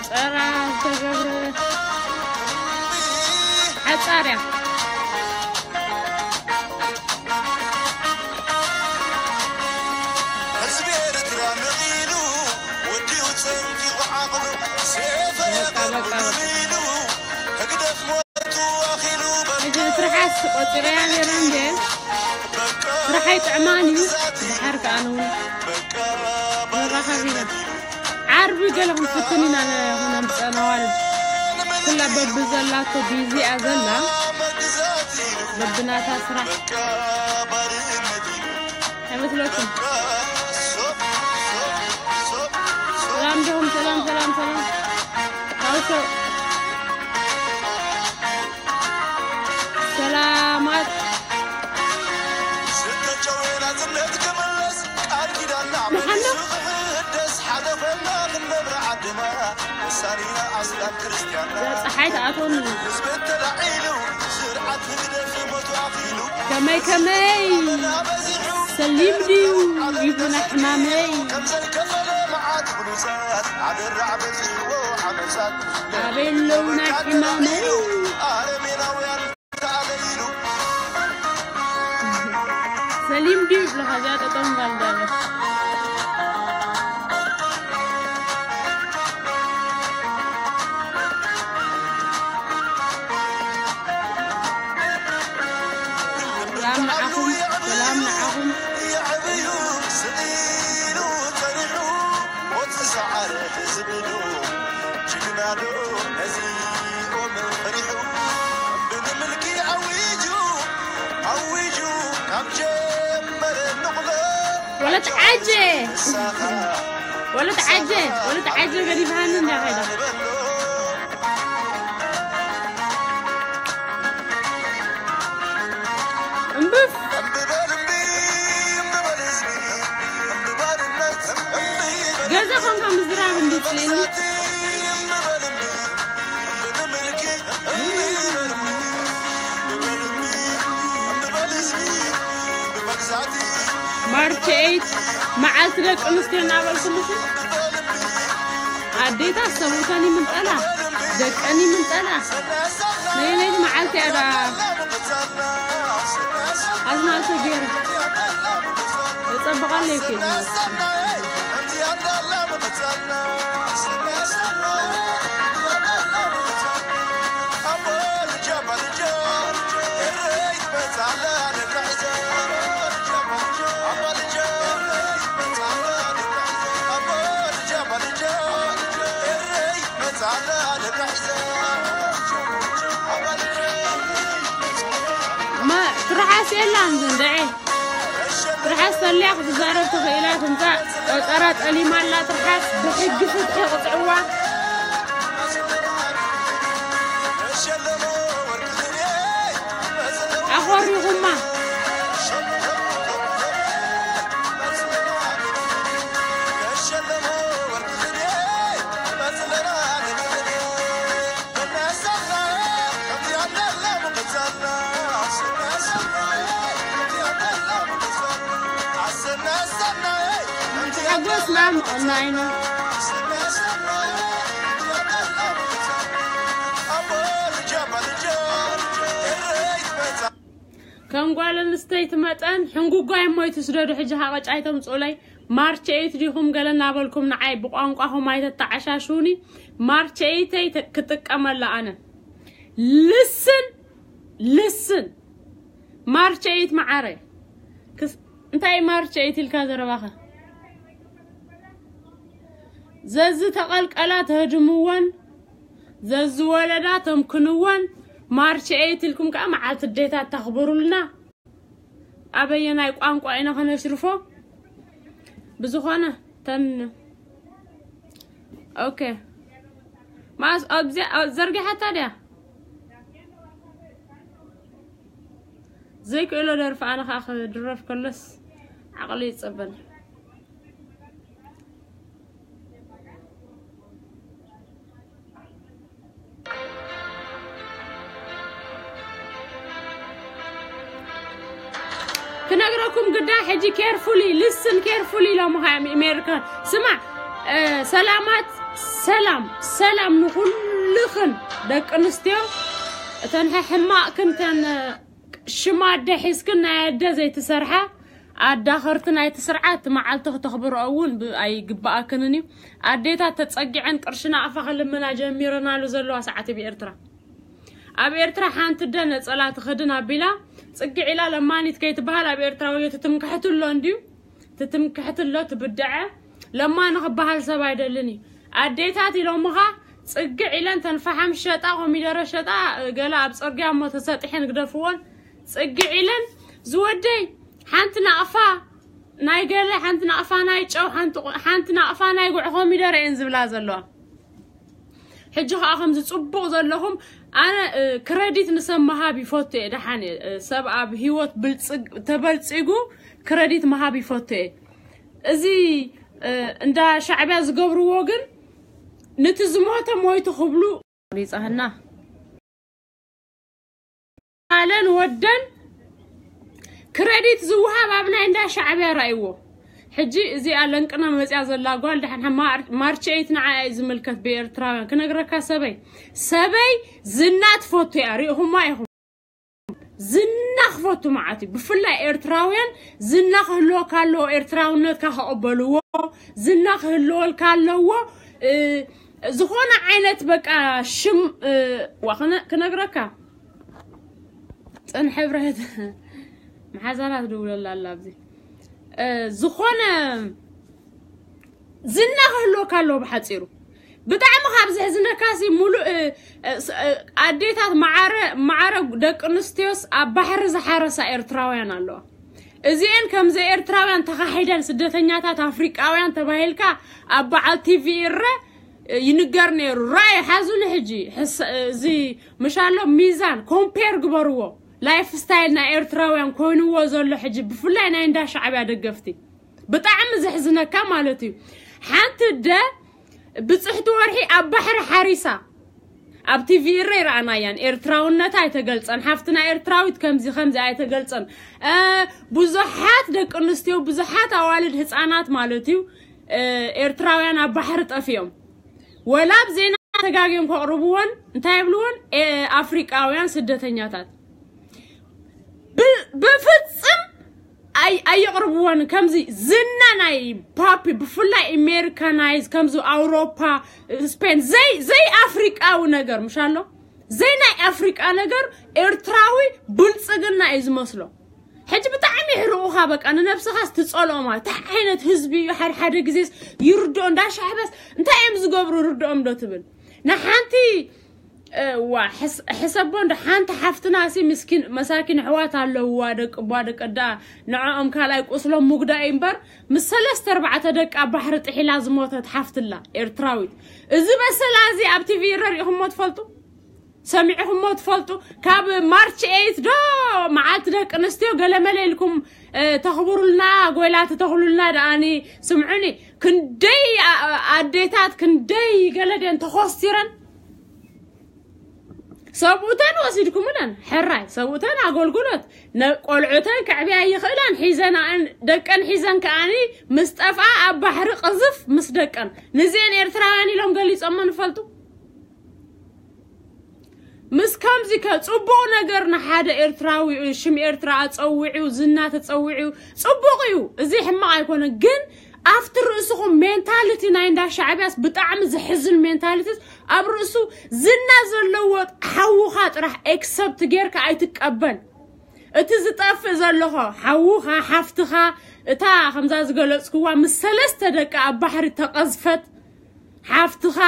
ጸራ ዝተገብረ ሓጻር እያ። ህዝቢ ኤርትራ ነቒሉ፣ ወዲኡ ጸንቂቑ ዓቕሉ፣ ሴፈ በቃ፣ በቃ፣ በቃ። ኢሉ፣ ህግደፍ ሞቱ ኣኺሉ፣ በቃ። እዚ ትርሓስ ቆጺረያ ነይረ እንዴ? ትርሓይ ጥዕማን እዩ። ድሓር ከኣ ንውን በቃ፣ መራኸቢ ኢና። ዓርቢ ገለ ክንፍትን ኢና ነ-፣ ነምጽእ ኣዋልድ። ኩላ በብዘላቶ ቢዚ እያ ዘላ። በብናታ ስራሕ። ኣይመስለኩም? ሰላም ዶም፣ ሰላም፣ ሰላም፣ ሰላም። ሃውሶ። ሰላማት። ደሓን ዶ? ጸሓይ ትኣትወኒ። ከመይ ከመይ? ሰሊም ድዩ? ይብሉና ሕማመይ። ኣበይ ኣለዉ ናይ ሕማመይ? ሰሊም ድዩ ይብሉኻ እዚኣ ጠጠው ምባል ዳበ። ሰላም ንዓኹም፣ ሰላም ንዓኹም። ሞት ዝሰዓረ ህዝቢ ዶ ጅግና ዶ ነዚኦም ፈሪሑ? ብምልኪ ኣዊጁ ኣዊጁ ካብ ጀመረ ንቑሎ ወለት ዓጀ። ንሳኻ ወለት ዓጀ፣ ወለት ዓጀ ገዲፍሃኒ እንዳ ኸይዳ። እምብፍ። ገዛ ኾንካ ምዝራብ እንድትልኒ። ማርች ኤይት መዓልቲ ደቂ ኣንስትዮ እናበልኩልሽ። ኣዴታት ሰብኡተን ይምንጠላ፣ ደቀን ይምንጠላ። ናይ ለይቲ መዓልቲ እያ ደኣ ኣዝማልቶ ገይረ እጸብቐለይ እኮ እዩ። ማ ትርሓስ የላን ዝንድዒ። ትርሓስ ሰሊያ ክትዛረብ ትኽእል እያ። ትምጻእ ቆጸራ ጠሊማ ኣላ ትርሓስ። ብሕጊ ፍትሒ ቅጽዕዋ። ኣኾሪኹማ። ሓጎስና ምቕናይና። ከም ጓል ኣንስተይቲ መጠን ሕንጉጓይ እሞ ኣይትስደዱ። ሕጂ ሃቐጫ ኣይተምጽኡለይ። ማርች ኤይት ዲኹም ገለ እናበልኩም ንዓይ ብቋንቋኹም ኣይተተዓሻሽውኒ። ማርች ኤይተይ ተ-፣ ክጥቀመላ ኣነ። ልስን፣ ልስን። ማርች ኤይት መዓረይ። ክስ-፣ እንታይ ማርች ኤይት ኢልካ ዘረባኸ? ዘዝተቐልቀላ ተህድምወን፣ ዘዝወለዳ ተምክንወን፣ ማርች ኤይት ኢልኩም ከኣ መዓልቲ ኣዴታት ተኽብሩልና። ኣበየናይ ቋንቋ ኢና ከነሽርፎ? ብዝኾነ ተን-፣ ኦኬ። ማስ ኣብዚኣ፣ ኣብ-፣ ዘርጊሓታ ድያ? ዘይክእሎ ደርፊ ኣነ ኸኣ ክድረፍ ከሎስ ዓቕሊ ይጸበን። ክነግረኩም ግዳ ሕጂ carefully፣ listen carefully ኢሎምኻ እዮም ኣሜሪካን። ስማዕ፣ እ፣ ሰላማት ሰላም ሰላም ንኹልኽን ደቂ ኣንስትዮ፣ እተን ሕማቕክን፣ እተን ሽማ ኣደ ሒዝክን ናይ ኣደ ዘይትሰርሓ፣ ኣዳኸርቲ ናይቲ ስርዓት፣ መዓልቲ ክተኽብርኦ እውን ብ- ኣይግብኣክንን እዩ። ኣዴታት ተጸጊዐን ቅርሺ ናቕፋ ክልምና ጀሚረናሉ ዘለዋ ሰዓት ኣብ ኤርትራ። ኣብ ኤርትራ ሓንቲ ኣደ ነጸላ ትኽድን ኣቢላ ጽግዕ ኢላ ለማኒት ከይትበሃል ኣብ ኤርትራ ወዮ ትትምክሕትሎ እንድዩ። ትትምክሕትሎ ትብድዐ። ለማኒ ክበሃል ሰብ ኣይደልን እዩ። ኣዴታት ኢሎምኻ ጽግዕ ኢለን ተንፈሓም ሸጣ፣ ኮሚደረ ሸጣ፣ ገለ ኣብ ጽርግያ እሞ ተሰጢሐን ግደፍዎን። ጽግዕ ኢለን ዝወደይ ሓንቲ ናቕፋ ናይ ገለ፣ ሓንቲ ናቕፋ ናይ ጨው፣ ሓንቲ ቆ- ሓንቲ ናቕፋ ናይ ጉዕ ኮሚደረ እየን ዝብላ ዘለዋ። ሕጂ ከዓ ከምዚ ጽቡቕ ዘለኹም ኣነ ክረዲት ንሰብ ምሃብ ይፈቱ እየ። ደሓን እየ። ሰብ ኣብ ህይወት ብልጽግ ተበልጺጉ ክረዲት ምሃብ ይፈቱ እየ። እዚ እንዳ ሻዕቢያ ዝገብርዎ ግን ንቲ ዝሞተ ሞይቱ ክብሉ ሪጻህና ኣለን ወደን ክረዲት ዝወሃብ ኣብ ናይ እንዳ ሻዕቢያ ራእይዎ። ሕጂ እዚኣ ለንቅና መፅያ ዘላ ጓል ደሓን ማርች ኤይት ንዓ እዩ ዝምልከት። ብኤርትራውያን ክነግረካ ሰበይ ሰበይ ዝና ትፈቱ እያ። ሪእኹማ ኢኹም ዝና ክፈቱ መዓት እዩ። ብፍላይ ኤርትራውያን ዝና ክህልወካ ኣለዎ። ኤርትራውነትካ ከቐበልዎ ዝና ክህልወልካ ኣለዎ። ዝኾነ ዓይነት በቃ ሽም ዋ ክነግረካ ፅን ሕብረት መሓዛና ትድውለላ ኣላ ኣብዚ ዝኾነ ዝና ክህልወካ ኣለዎ። ብሓፂሩ ብጣዕሚ ካብ ዘሕዝነካሲ ሙሉእ ኣዴታት ማዕረ ደቂ ኣንስትዮስ ኣብ ባሕሪ ዝሓረሳ ኤርትራውያን ኣለዋ። እዚኤን ከምዘ ኤርትራውያን ተኻሒደን ስደተኛታት ኣፍሪቃውያን ተባሂልካ ኣብ በዓል ቲቪ ይረ ይንገር ነይሩ። ራይ ሓዙ ንሕጂ እዚ ምሻሎ ሚዛን ኮምፔር ግበርዎ። ላይፍ ስታይል ናይ ኤርትራውያን ኮይንዎ ዘሎ ሕጂ ብፍላይ ናይ እንዳ ሻዕብያ ደገፍቲ ብጣዕሚ ዘሕዝነካ ማለት እዩ። ሓንቲ ደ ብፅሕቲ ወርሒ ኣብ ባሕሪ ሓሪሳ ኣብ ቲቪ ይረ ይረኣናያን ኤርትራውነታ ኣይተገልፀን። ሓፍትና ኤርትራዊት ከምዚ ከምዚ ኣይተገልፀን። ብዙሓት ደቂ ኣንስትዮ ብዙሓት ኣዋልድ ህፃናት ማለት እዩ ኤርትራውያን ኣብ ባሕሪ ጠፊኦም። ወላ ኣብ ዜና ተጋግዮም ከቕርብዎን እንታይ ይብልዎን ኣፍሪቃውያን ስደተኛታት ብፍፅም ኣይቕርብዎን። ከምዚ ዝና ናይ ፓፒ ብፍላይ ኣሜሪካናይዝ ከምዚ ኣውሮፓ ስፔን ዘይ ዘይ ኣፍሪቃዊ ነገር ምሽ ኣሎ። ዘይ ናይ ኣፍሪቃ ነገር ኤርትራዊ ብልፅግና እዩ ዝመስሎ። ሕጂ ብጣዕሚ ይሕርቑኻ በቃ ንነብስኻስ ትፀልኦ ማለት እንታይ ዓይነት ህዝቢ እዩ። ሓደ ሓደ ግዜስ ይርድኦ እንዳሻሕበስ እንታይ እዮም ዝገብሩ ርድኦም ዶ ትብል ንሓንቲ ዋ ሕሰቦ እንዶ ሓንቲ ሓፍትና ሲ ምስኪን መሳኪን ኣሕዋት ኣለውዋ ደቂ ቧ ደቂ ኣዳ ንዕኦም ካልኣይ ቁስሎም ምጉዳእ እዩ እምበር ምስ ሰለስተ ኣርባዕተ ደቂ ኣብ ባሕሪ ጥሒላ ዝሞተት ሓፍትላ ኤርትራዊት። እዚ በሰላ እዚ ኣብ ቲቪ ይረ ሪኢኹሞ ትፈልጡ? ሰሚዕኹሞ ትፈልጡ? ካብ ማርች ኤይት ዶ መዓልቲ ደቂ ኣንስትዮ ገለመለ ኢልኩም ተኽብሩልና ጎይላ ትተኽሉልና ደኣኒ ስምዑኒ ክንደይ ኣዴታት ክንደይ ገለደን ተኾስቲረን ሰብኡተን ወሲድኩምለን ሕራይ ሰብኡተን ኣገልግሎት ቆልዑተን ክዕብያ ይኽእላን ሒዘን ደቀን ሒዘን ከኣኒ ምስ ጠፍኣ ኣብ ባሕሪ ቅዝፍ ምስ ደቀን ንዚአን ኤርትራውያን ኢሎም ገሊፆሞ ንፈልጡ። ምስ ከምዚ ከ ጽቡቕ ነገር ንሓደ ኤርትራዊ ሽም ኤርትራ ኣጸዊዑ ዝና ተጸዊዑ ጽቡቕ እዩ። እዚ ሕማቕ ኣይኮነን። ግን ኣብቲ ርእስኹም ሜንታሊቲ ናይ እንዳ ሻዕብያስ ብጣዕሚ ዝሕዝን ሜንታሊቲስ ኣብ ርእሱ ዝና ዘለዎ ሓውኻ ጥራሕ ኤክሰፕት ጌርካ ኣይትቀበል። እቲ ዝጠፍእ ዘለኹ ሓውኻ ሓፍትኻ እታ ከምዛ ዝገለጽክዋ ምስ ሰለስተ ደቂ ኣብ ባሕሪ ተቐዝፈት ሓፍትኻ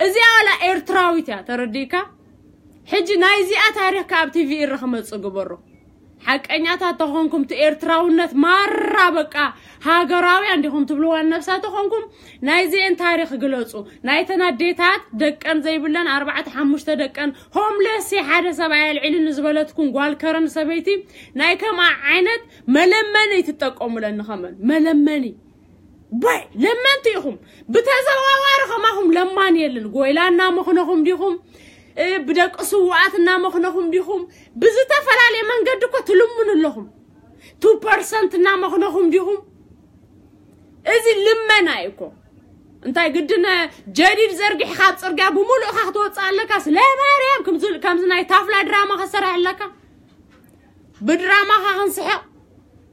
እዚኣ ዋላ ኤርትራዊት እያ ተረዲእካ። ሕጂ ናይዚኣ ታሪኽካ ኣብ ቲቪ ኢረ ክመጽእ ግበሮ። ሓቀኛታት ተኾንኩም እቲ ኤርትራውነት ማራ በቃ ሃገራውያን ዲኹም ትብልዋ ነብሳ ተኾንኩም ናይዚኤን ታሪኽ ግለጹ። ናይተን ኣዴታት ደቀን ዘይብለን ኣርባዕተ ሓሙሽተ ደቀን ሆምለስ ሓደ ሰብኣይ ኣልዒሉኒ ዝበለትኩም ጓል ከረን ሰበይቲ ናይ ከምኣ ዓይነት መለመኒ ትጠቀሙለን ንኸመን መለመኒ ባይ ለመንቲ ኢኹም ብተዘዋዋሪ ከማኹም ለማን የለን ጎይላ እናመኽነኹም ዲኹም ብደቂ ስውኣት እናመኽነኹም ዲኹም ብዝተፈላለየ መንገዲ እኮ ትልምኑ ኣለኹም ቱ ፐርሰንት እናመኽነኹም ዲኹም እዚ ልመና እዩ እኮ እንታይ ግድን ጀዲድ ዘርጊሕካ ኣብ ጽርግያ ብምሉእካ ክትወጽእ ኣለካ? ስለ ማርያም፣ ከምዚ፣ ከምዚ ናይ ታፍላ ድራማ ከሰራሕ ኣለካ? ብድራማኻ ክንስሕቕ?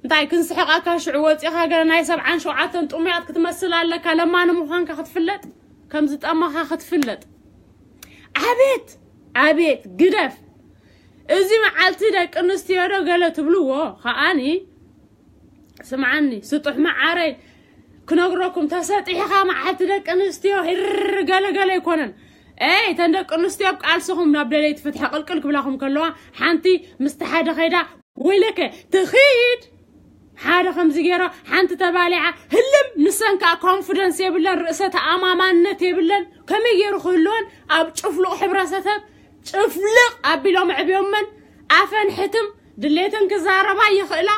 እንታይ ክንስሕቐካ? ሽዑ ወጺኻ ገለ ናይ ሰብዓን ሸውዓተን ጥሙያት ክትመስል ኣለካ? ለማኒ ምዃንካ ክትፍለጥ፣ ከምዚ ጠማኻ ክትፍለጥ። ኣቤት፣ ኣቤት፣ ግደፍ። እዚ መዓልቲ ደቂ ኣንስትዮ ዶ ገለ ትብልዎ? ከኣኒ ስምዓኒ፣ ስጡሕ መዓረይ፣ ክነግረኩም፣ ተሰጢሕኻ መዓልቲ ደቂ ኣንስትዮ ሂር ገለ ገለ ኣይኮነን። ኤይ፣ እተን ደቂ ኣንስትዮ ኣብ ቃልስኹም ናብ ደለይቲ ፍትሒ ቅልቅል ክብላኹም ከለዋ፣ ሓንቲ ምስቲ ሓደ ኸይዳ፣ ወይለከ፣ ትኺድ። ሓደ ከምዚ ገይራ፣ ሓንቲ ተባሊዓ፣ ህልም፣ ንሰን ከዓ ኮንፊደንስ የብለን፣ ርእሰ ተኣማማንነት የብለን። ከመይ ገይሩ ክህልወን ኣብ ጭፍሉቕ ሕብረተሰብ፣ ጭፍልቕ ኣቢሎም ኣዕብዮመን፣ ኣፈን ሕትም፣ ድሌተን ክዛረባ ይኽእላ።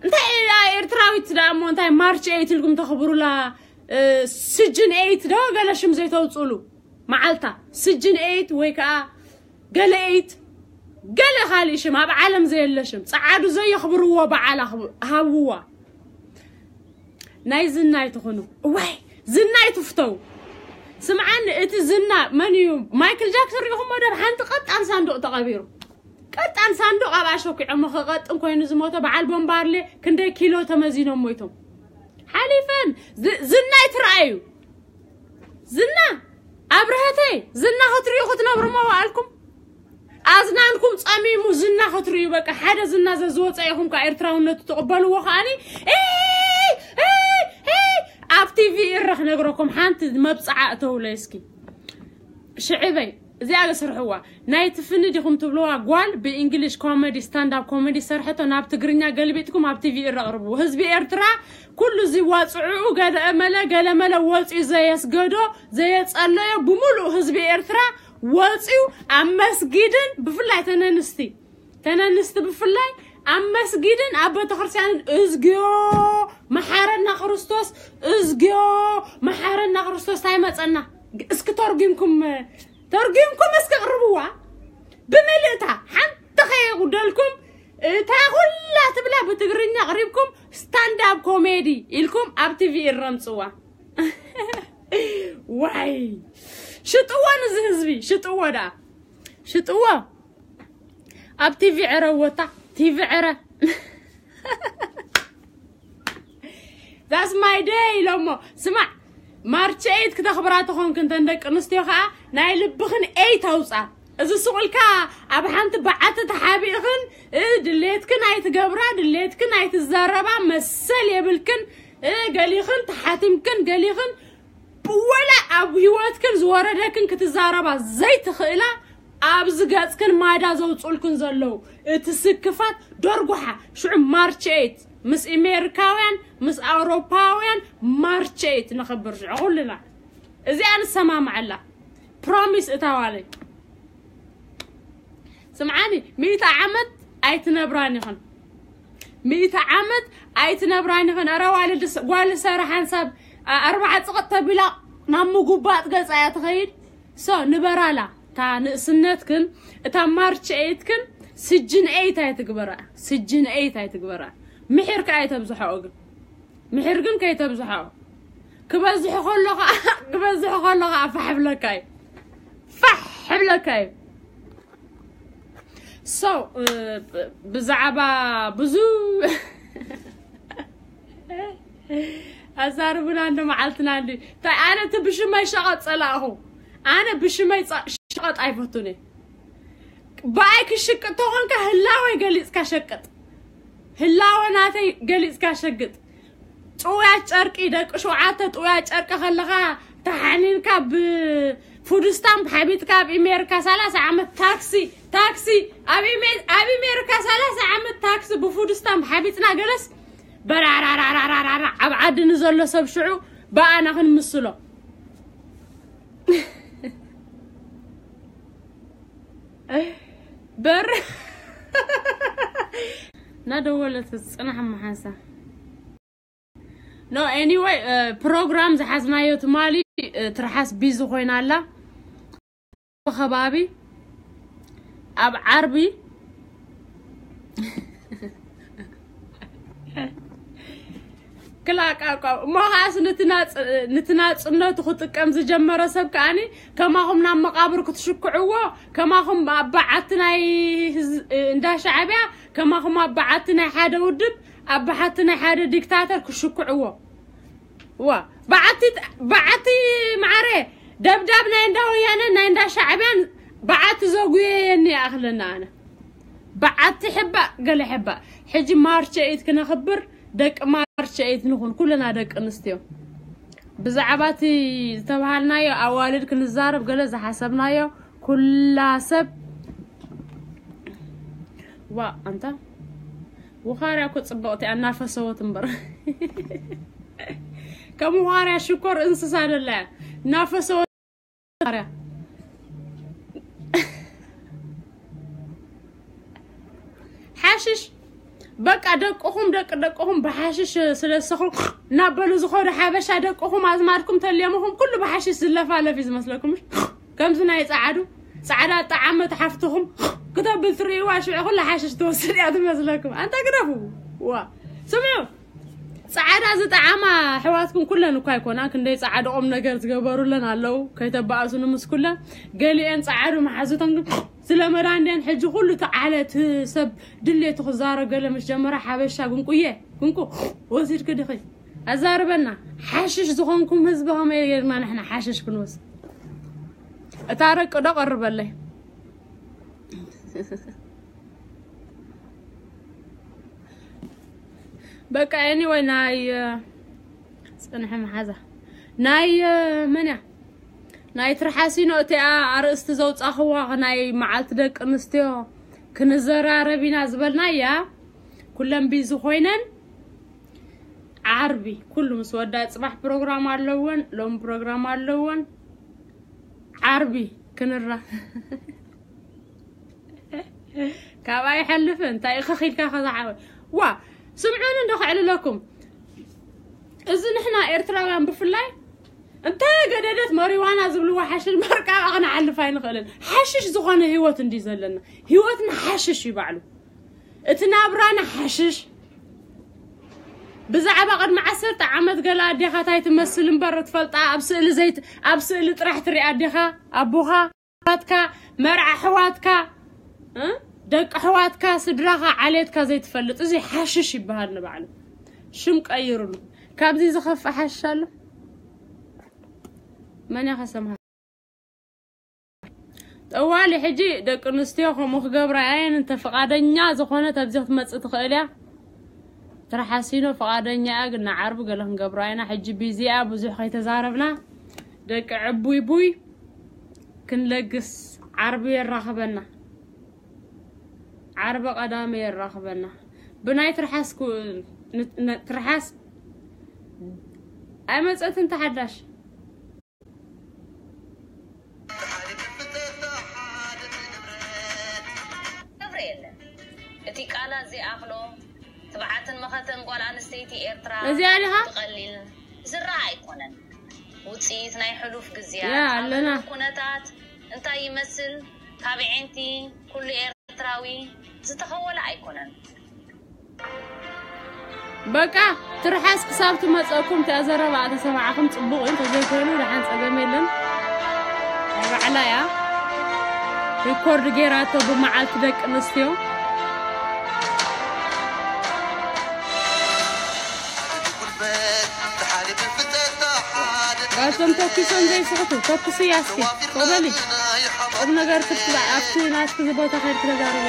እንታይ እያ ኤርትራዊት ደኣ እሞ እንታይ ማርች ኤይት ኢልኩም ተኽብሩላ? እ፣ ስጅን ኤይት ዶ ገለ ሽም ዘይተውፅሉ መዓልታ? ስጅን ኤይት ወይ ከዓ ገለ ኤይት፣ ገለ ካልእ ሽም፣ ኣብ ዓለም ዘየለ ሽም፣ ጸዓዱ ዘየኽብርዎ በዓል ኣኽብ-፣ ሃብዋ። ናይ ዝና ኣይትኹኑ። እዋይ፣ ዝና ኣይትፍተው። ስምዓኒ፣ እቲ ዝና መን እዩ? ማይክል ጃክሰን ሪኢኹሞ ዶ? ኣብ ሓንቲ ቀጣን ሳንዱቕ ተቐቢሩ። ቀጣን ሳንዱቕ ኣብ ኣሸኪዖሞ፣ ከቐጥን ኮይኑ ዝሞተ በዓል ቦምባርሌ ክንደይ ኪሎ ተመዚኖም ሞይቶም። ሓሊፈን፣ ዝ-፣ ዝና ኣይትረኣዩ። ዝና፣ ኣብርሀተይ፣ ዝና ክትሪኡ ክትነብሩ መዋእልኩም። ኣዝናንኩም ጸሚሙ ዝና ክትሪኡ፣ በቃ፣ ሓደ ዝና ዘዝወጸ ኢኹም፣ ካብ ኤርትራውነቱ ትቕበልዎ ከኣኒ። ኤይ፣ ኤይ፣ ኤይ፣ ኣብ ቲቪ ኢረ ክነግረኩም፣ ሓንቲ መብጽዓ እተውለይ እስኪ። ሽዕበይ፣ እዚኣ ገስርሕዋ። ናይ ትፍኒ ዲኹም ትብልዋ ጓል ብእንግሊሽ ኮሜዲ፣ ስታንዳፕ ኮሜዲ ሰርሐቶ ናብ ትግርኛ ገልቢጥኩም ኣብ ቲቪ ኢረ ኣቕርብዎ። ህዝቢ ኤርትራ ኩሉ እዚ ዋጽዕኡ ገለመለ፣ ገለመለ ወጽዩ ዘየስገዶ፣ ዘየጸለዮ ብምሉእ ህዝቢ ኤርትራ ወጽዩ ኣብ መስጊድን ብፍላይ ተነንስቲ፣ ተነንስቲ ብፍላይ ኣብ መስጊድን ኣብ ቤተክርስትያንን፣ "እዝግዮ መሓረና ክርስቶስ፣ እዝግዮ መሓረና ክርስቶስ፣ እንታይ መጸና?" እስኪ ተርጉምኩም፣ ተርጉምኩም እስኪ ቅርብዋ። ብምልእታ ሓንቲ ከየጉደልኩም፣ እታ ኩላ ትብላ ብትግርኛ ቅሪብኩም፣ ስታንዳፕ ኮሜዲ ኢልኩም ኣብ ቲቪ ኢረምጽዋ። ዋይ፣ ሽጥዎ ንዚ ህዝቢ፣ ሽጥዎ ደኣ። ሽጥዎ። ኣብ ቲቪ ዕረ ወታ፣ ቲቪ ዕረ። That's my day ኢሎሞ። ስማዕ፣ ማርች ኤይት ክተኽብራ ተኾንክን፣ ተን ደቂ ኣንስትዮ ኸኣ ናይ ልብኽን ኤይት ኣውጻ። እዚ ሱቕ ኢልካ ኣብ ሓንቲ በዓቲ ተሓቢእኽን፣ እ፣ ድሌትክን ኣይትገብራ፣ ድሌትክን ኣይትዛረባ፣ መሰል የብልክን፣ እ፣ ገሊኽን ተሓቲምክን፣ ገሊኽን ወላ ኣብ ህይወትክን ዝወረደክን ክትዛረባ ዘይትኽእላ፣ ኣብዚ ገጽክን ማዳ ዘውጽኡልክን ዘለዉ፣ እቲ ስክፋት ደርጉሓ። ሽዑ ማርች ኤይት ምስ ኣሜሪካውያን፣ ምስ ኣውሮፓውያን ማርች ኤይት ነኽብር ሽዑ ኩልና። እዚኣ ንሰማማዓላ። ፕሮሚስ እታ ዋለይ። ስምዓኒ፣ ሚእቲ ዓመት ኣይትነብራን ኢኽን። ሚእቲ ዓመት ኣይትነብራን ኢኽን። ኣረ ዋልድ ስ-፣ ጓል ሰረ ሓንሳብ፣ ኣ-፣ ኣርባዓ ጽቕጥ ተቢላ ናብ ምጉባጥ ገጻ እያ ትኸይድ። ሶ፣ ንበራላ። እታ ንእስነትክን፣ እታ ማርች ኤይትክን ስጅን ኤይት ኣይትግበራ። ስጅን ኤይት ኣይትግበራ። ምሒር ከኣ ኣይተብዝሖ ግን። ምሒር ግን ከይተብዝሖ። ክበዝሕ ከሎ ኸዓ፣ ክበዝሕ ከሎ ኸዓ ፋሕ ብለካ እዩ። ፋሕ ብለካ እዩ። So፣ እ፣ ብ-፣ ብዛዕባ ብዙ ኣዛርቡና እንዶ መዓልትና እንዲ። እንታይ ኣነ እቲ ብሽመይ ሸቐጥ ጸላእኹ። ኣነ ብሽመይ ጸ-፣ ሸቐጥ ኣይፈቱን እየ። ብኣይ ክሽቅጥ ተኾንካ ህላወይ ገሊጽካ ሸቅጥ። ህላወ ናተይ ገሊጽካ ሸግጥ። ጥውያት ጨርቂ፣ ደቂ ሸውዓተ ጥውያት ጨርቂ ከለኻ ተሓኒንካ ብፉድ ስታምፕ ሓቢጥካ ኣብ ኣሜሪካ ሰላሳ ዓመት ታክሲ፣ ታክሲ ኣብ ኣሜ-፣ ኣብ ኣሜሪካ ሰላሳ ዓመት ታክሲ ብፉድ ስታምፕ ሓቢጥና ገለስ በራራራራራራ ኣብ ዓዲ ንዘሎ ሰብ ሽዑ ብኣና ክንምስሎ። በር እናደወለት ጽናሕ መሓንሳ። No, anyway፣ እ፣ ፕሮግራም ዝሓዝናዮ ትማሊ፣ እ፣ ትርሓስ ቢዚ ኮይና ኣላ። ከባቢ ኣብ ዓርቢ ክላቃቋ እሞ ከዓስ ንትናጽ- ንትናጽነቱ ክጥቀም ዝጀመረ ሰብ ከዓኒ ከማኹም ናብ መቓብር ክትሽክዕዎ፣ ከማኹም ኣብ በዓቲ ናይ ህዝ- እንዳ ሻዕብያ፣ ከማኹም ኣብ በዓቲ ናይ ሓደ ውድብ፣ ኣብ በዓቲ ናይ ሓደ ዲክታተር ክሽክዕዎ። ዋ በዓቲ በዓቲ ማዕረ ደብዳብ ናይ እንዳ ወያነ ናይ እንዳ ሻዕብያን በዓቲ ዘጉየየኒ ይኣኽለና ኣነ። በዓቲ ሕባእ ገለ ሕባእ። ሕጂ ማርች ኤይት ክነኽብር፣ ደቂ ማርች ኤይት ንኹን ኩልና ደቂ ኣንስትዮ። ብዛዕባ እቲ ዝተባሃልናዮ ኣዋልድ ክንዛረብ ገለ ዝሓሰብናዮ ኩላ ሰብ ዋ ኣንታ ውኻርያ እኮ ጽብቕቲ እያ እናፈሰወት እምበር ከም ውኻርያ ሽኮር እንስሳ ደላ እያ እናፈሰወት ውኻርያ ሓሽሽ በቃ ደቅኹም ደቂ ደቅኹም ብሓሽሽ ስለሰኹም እናበሉ ዝኾኑ ሓበሻ ደቅኹም ኣዝማድኩም ተልየምኹም ኩሉ ብሓሽሽ ዝለፋለፍ እዩ ዝመስለኩም ከምዚ ናይ ጻዓዱ ጻዕዳ ጣዓመት ሓፍትኹም ክተብል ትርእይዋ ሽዑ ኩሉ ሓሽሽ ትወስድ እያ ትመስለኩም ኣንታ ግደፉ ዋ ስምዑ ጻዕዳ ዝጠዓማ ኣሕዋትኩም ኩለን እኳ ኣይኮና ክንደይ ጻዕዳ ቁም ነገር ዝገበሩለን ኣለዉ ከይተባእሱኒ ምስ ኩለን ገሊኤን ጻዕዱ መሓዙተን ግን ዝለመዳ እንድየን ሕጂ ኩሉ ተዓለት ሰብ ድሌቱ ክዛረብ ገለ ምስ ጀመረ ሓበሻ ጉንቁየ ጉንቁ ወሲድክ ድኺ ኣዛርበና ሓሽሽ ዝኾንኩም ህዝቢ ከመይ ጌርና ንሕና ሓሽሽ ክንወስድ እታ ረቂ ዶ ቀርበለይ በቃ anyway ናይ ፅንሐ መሓዛ ናይ መን እያ ናይ ትርሓሲኖ እቲኣ ኣርእስቲ ዘውፃኽዋ ናይ መዓልቲ ደቂ ኣንስትዮ ክንዘራረብ ኢና ዝበልና እያ ኩለን ቢዚ ኮይነን ዓርቢ ኩሉ ምስ ወዳ ፅባሕ ፕሮግራም ኣለወን ሎም ፕሮግራም ኣለወን ዓርቢ ክንራ ካብ ኣይሓልፍ እንታይ ከኺልካ ከዛዓወ ዋ ስምዑን እንዶ ክዕልለኩም እዚ ንሕና ኤርትራውያን ብፍላይ እንተ ገደደት መሪዋና ዝብልዎ ሓሽሽ መርቃ ክንሓልፍ ኣይንኽእልን ሓሽሽ ዝኾነ ህይወት እንዲ ዘለና ህይወትና ሓሽሽ ይባዕሉ እቲ ናብራና ሓሽሽ ብዛዕባ ቅድሚ ዓሰርተ ዓመት ገለ ኣዴኻ ታይ ትመስል እምበር ትፈልጣ ኣብ ስእሊ ዘይት ኣብ ስእሊ ጥራሕ ትሪኣ ኣዴኻ ኣቦኻ ኣሕዋትካ መርዓ ኣሕዋትካ እ? ደቂ ኣሕዋትካ ስድራኻ ዓሌትካ ዘይትፈልጥ እዚ ሓሽሽ ይበሃል ንባዕሉ ሽም ቀይሩሉ ካብዚ ዝኸፍእ ሓሽሽ ኣሎ መን እያ ከሰምሃ ጠዋሊ ሕጂ ደቂ ኣንስትዮ ከምኡ ክገብራ እየን እንተ ፍቓደኛ ዝኾነት ኣብዚ ክትመፅእ ትኽእል እያ ትርሓሲኖ ፍቓደኛ እያ ግን ንዓርቢ ገለ ክንገብራ ኢና ሕጂ ቢዚ እያ ብዙሕ ከይተዛረብና ደቂ ዕቡይ ቡይ ክንለግስ ዓርቢ የራኽበና ዓርቢ ቀዳሚ የራኽበና ብናይ ትርሓስ ትርሓስ ኣይመፀትን ተሓዳሽ ክብሪ የለን እቲ ቃላት ዘይኣኽሎ ትብዓትን መኸተን ጓል ኣንስተይቲ ኤርትራ እዚኣ ዲኻ? ብቐሊል ዝረኣ ኣይኮነን። ውፅኢት ናይ ሕሉፍ ግዝያት ያ፣ ኣለና። ኣብ ኩነታት እንታይ ይመስል ካብ ዒንቲ ኩሉ ኤርትራዊ ዝተኸወለ ኣይኮነን። በቃ ትርሓስ ክሳብ ትመፀኩም እቲኣ ዘረባ ተሰማዕኹም ፅቡቕ እዩ ተዘይኮይኑ ደሓን ፀገም የለን ናይ ባዕላ እያ ሪኮርድ ገይራቶ ብመዓልቲ ደቂ ኣንስትዮ ባቶም ተኪሶም ዘይስሕቱ ተኩስያ እስኪ ተበሊ ቁም ነገር ክትባ ኣብቲ ናትኪ ዝቦታ ከይድኪ ተዛረቢ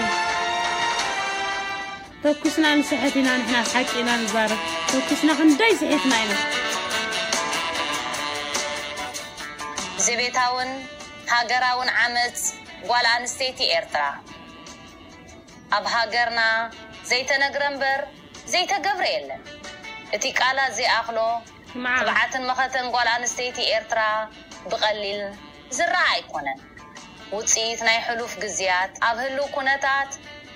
ተኩስና ንስሕት ኢና ንሕና ሓቂ ኢና ንዛረብ ተኩስና ክንደይ ስሒትና ኢና ዘቤታውን ሃገራውን ዓመፅ ጓል ኣንስተይቲ ኤርትራ ኣብ ሃገርና ዘይተነግረ እምበር ዘይተገብረ የለን። እቲ ቃላት ዘይኣኽሎ ትብዓትን መኸተን ጓል ኣንስተይቲ ኤርትራ ብቐሊል ዝረኣ ኣይኮነን። ውፅኢት ናይ ሕሉፍ ግዝያት ኣብ ህልው ኩነታት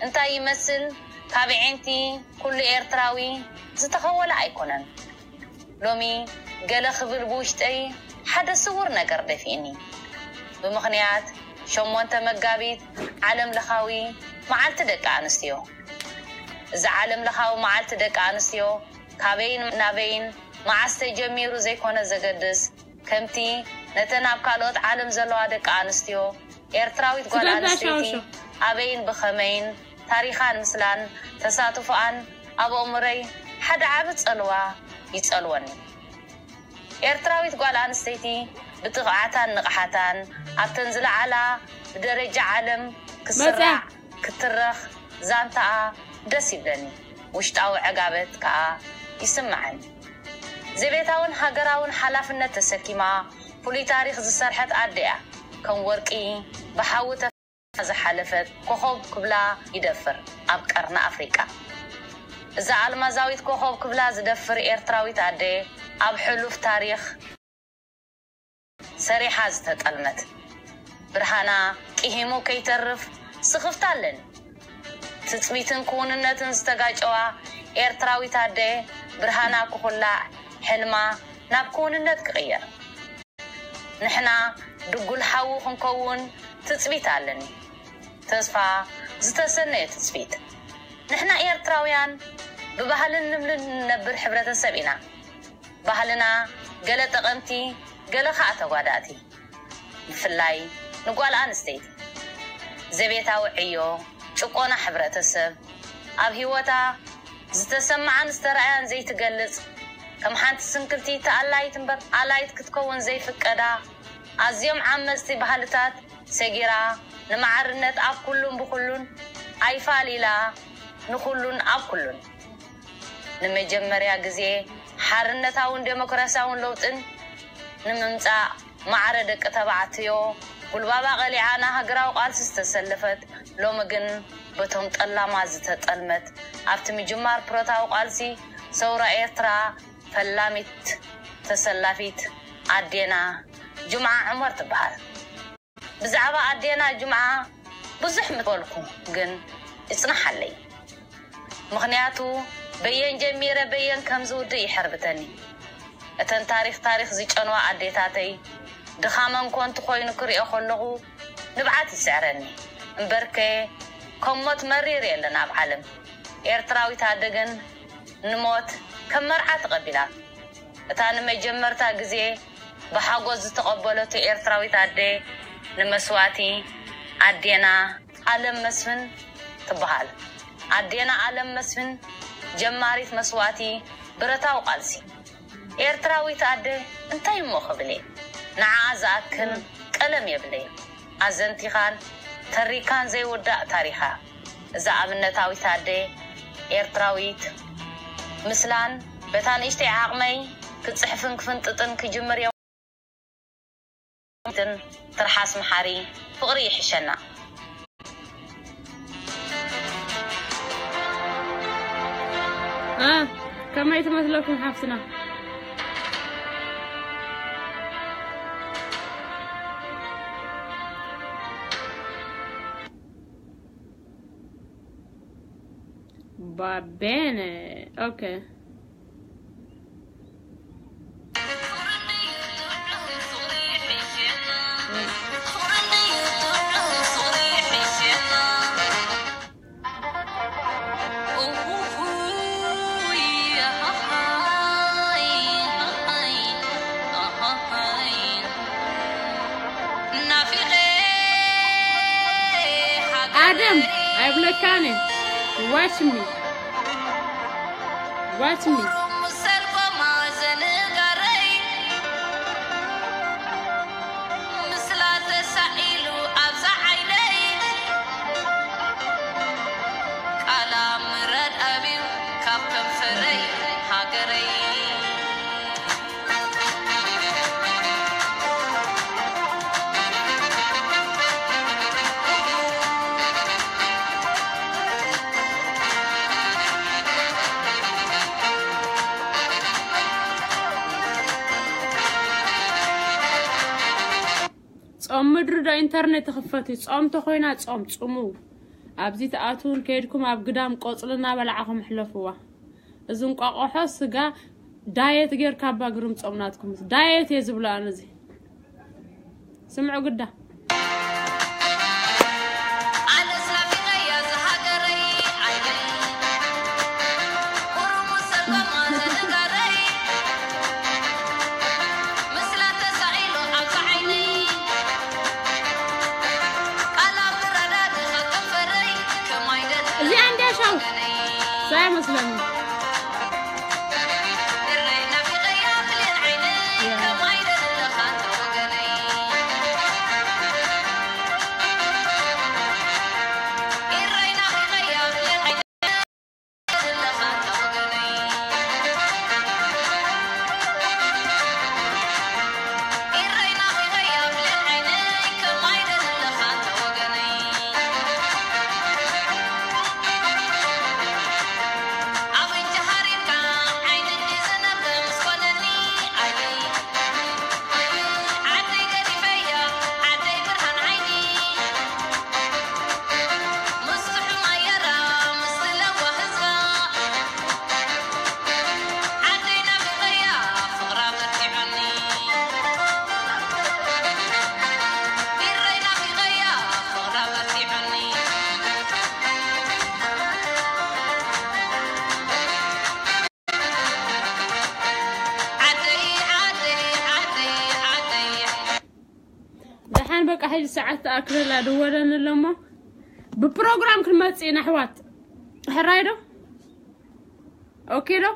እንታይ ይመስል ካብ ዒንቲ ኩሉ ኤርትራዊ ዝተኸወለ ኣይኮነን። ሎሚ ገለ ክብል ብውሽጠይ ሓደ ስውር ነገር ደፊእኒ። ብምኽንያት ሸሞንተ መጋቢት ዓለም ለኻዊ መዓልቲ ደቂ ኣንስትዮ። እዚ ዓለም ለኻዊ መዓልቲ ደቂ ኣንስትዮ ካበይን ናበይን መዓስ ተጀሚሩ ዘይኮነ ዘገድስ፣ ከምቲ ነተን ኣብ ካልኦት ዓለም ዘለዋ ደቂ ኣንስትዮ፣ ኤርትራዊት ጓል ኣንስተይቲ ኣበይን ብኸመይን ታሪኻን ምስላን ተሳትፎኣን ኣብ ኣእምሮይ ሓደ ዓቢ ጸልዋ ይጸልወኒ። ኤርትራዊት ጓል ኣንስተይቲ ብትቕዓታን ንቕሓታን ኣብተን ዝለዓላ ብደረጃ ዓለም ክስራዕ ክትረኽ ዛንታኣ ደስ ይብለኒ። ውሽጣዊ ዕጋበት ከኣ ይስምዓኒ። ዘቤታውን ሃገራውን ሓላፍነት ተሰኪማ ፍሉይ ታሪኽ ዝሰርሐት ኣደ እያ። ከም ወርቂ ብሓዊ ተፈ- ዝሓለፈት ኮኾብ ክብላ ይደፍር ኣብ ቀርኒ ኣፍሪቃ። እዛ ኣልማዛዊት ኮኾብ ክብላ ዝደፍር ኤርትራዊት ኣደ ኣብ ሕሉፍ ታሪኽ ሰሪሓ ዝተጠልመት፣ ብርሃና ቂሂሙ ከይተርፍ ስኽፍታ ኣለኒ። ትጽቢትን ክውንነትን ዝተጋጨዋ ኤርትራዊት ኣደ ብርሃና ክኹላዕ፣ ሕልማ ናብ ክውንነት ክቕየር። ንሕና ድጉል ሓዊ ክንከውን ትጽቢት ኣለኒ። ተስፋ ዝተሰነየ ትጽቢት። ንሕና ኤርትራውያን ብባህልን ልምድን ንነብር ሕብረተሰብ ኢና። ባህልና ገለ ጠቐምቲ፣ ገለ ኸኣ ተጓዳእቲ። ብፍላይ ንጓል ኣንስተይቲ። ዘቤታዊ ዕዮ፣ ጭቆና ሕብረተሰብ፣ ኣብ ህይወታ ዝተሰምዓን ዝተረኣያን ዘይትገልጽ፣ ከም ሓንቲ ስንክልቲ ተኣላይት እምበር ኣላይት ክትከውን ዘይፍቀዳ፣ ኣዝዮም ዓመጽቲ ባህልታት ሰጊራ፣ ንማዕርነት ኣብ ኩሉን ብኹሉን ኣይፋል ኢላ፣ ንኹሉን ኣብ ኩሉን። ንመጀመርያ ግዜ ሓርነታውን ዴሞክራሲያውን ለውጥን ንምምጻእ ማዕረ ደቂ ተባዕትዮ ጉልባባ ቀሊዓ ንሃገራዊ ቃልሲ ዝተሰለፈት፣ ሎሚ ግን በቶም ጠላማት ዝተጠልመት፣ ኣብቲ ምጅማር ፕሮታዊ ቃልሲ ሰውራ ኤርትራ ፈላሚት ተሰላፊት ኣዴና ጁምዓ ዑመር ትበሃል። ብዛዕባ ኣዴና ጁምዓ ብዙሕ ምበልኩ፣ ግን ይጽናሓለይ። ምኽንያቱ በየን ጀሚረ በየን ከም ዝውድእ ይሕርብተኒ። እተን ታሪኽ ታሪኽ ዝጨንዋ ኣዴታተይ ድኻመን ኮንቱ ኮይኑ ክሪኦ ከለኹ ንብዓት ይስዕረኒ። እምበርከ ከም ሞት መሪር የለን ኣብ ዓለም። ኤርትራዊት ኣደ ግን ንሞት ከም መርዓ ተቐቢላ። እታ ንመጀመርታ ግዜ ብሓጎስ ዝተቐበለቶ ኤርትራዊት ኣደ ንመስዋእቲ ኣዴና ኣለም መስፍን ትበሃል። ኣዴና ኣለም መስፍን ጀማሪት መስዋእቲ ብረታዊ ቃልሲ። ኤርትራዊት ኣደ እንታይ እሞ ክብል እየ? ንዓኣ ዝኣክል ቀለም የብለይን። ኣዘንቲኻን ተሪካን ዘይውዳእ ታሪኻ። እዛ ኣብነታዊት ኣደ ኤርትራዊት ምስላን በታ ንእሽተይ ዓቕመይ ክጽሕፍን ክፍንጥጥን ክጅምር እየ። ትርሓስ መሓሪ ፍቕሪ ይሕሸና። እ፣ ከመይ ትመስለኩም ሓፍትና? Va bene, ok. ኣደም ኣይብለካን እየ። Watch me. Watch me. ምስላ ተሳኢሉ ኣብዛ ዓይነይ ቃላ ምራድ ኣብዩ ካብ ከንፈረይ ሃገረይ። ጾም ምድሪ ዶ ኢንተርኔት ትኽፈት እዩ? ጾም ተኾይና ጾም ጽሙ። ኣብዚ ትኣትውን ከይድኩም ኣብ ግዳም ቆጽሊ እናበላዕኹም ሕለፍዋ። እዚ እንቋቑሖ ስጋ ዳየት ጌርካ ኣባ ግርም ጾም ናትኩም። ዳየት እየ ዝብሎ ኣነ እዚ። ስምዑ ግዳ። ኣነስ ናፊቐያ ዝሃገረይ ዓደይ። ቁሩብ ሰልባ ማዘን ቻው። ሳይ መስለኒ። ደሓን በቃ ሕጂ ሰዓት ተኣክለላ ድወለኒ ኣለሞ። ብፕሮግራም ክንመጽእ ኢና ኣሕዋት። ሕራይ ዶ? ኦኬ ዶ?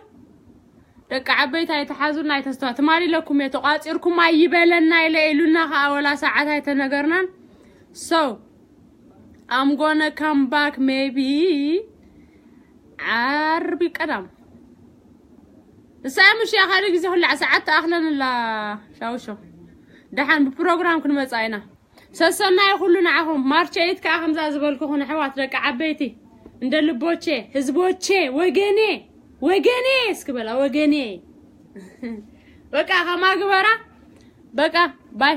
ደቂ ዓበይቲ ኣይተሓዙና ኣይተስተዋ ትማሊ ኢለኩም እየ ተቋፂርኩም ኣይበለና ኢለ ኢሉና ከዓ ወላ ሰዓት ኣይተነገርናን። So I'm gonna come back maybe ዓርቢ ቀዳም እሳ ምሽ እያ ካልእ ግዜ ኩላ ሰዓት ተኣኽለንላ። ሻውሾ ደሓን ብፕሮግራም ክንመፃ ኢና። ሰሰናይ ኩሉ ንዓኹም ማርቸይት ከዓ ከምዛ ዝበልኩኹን ኣሕዋት ደቂ ዓበይቲ እንደ ልቦቼ ህዝቦቼ ወገኔ ወገኔ እስኪ በላ ወገኔ በቃ ከማ ግበራ በቃ ባይ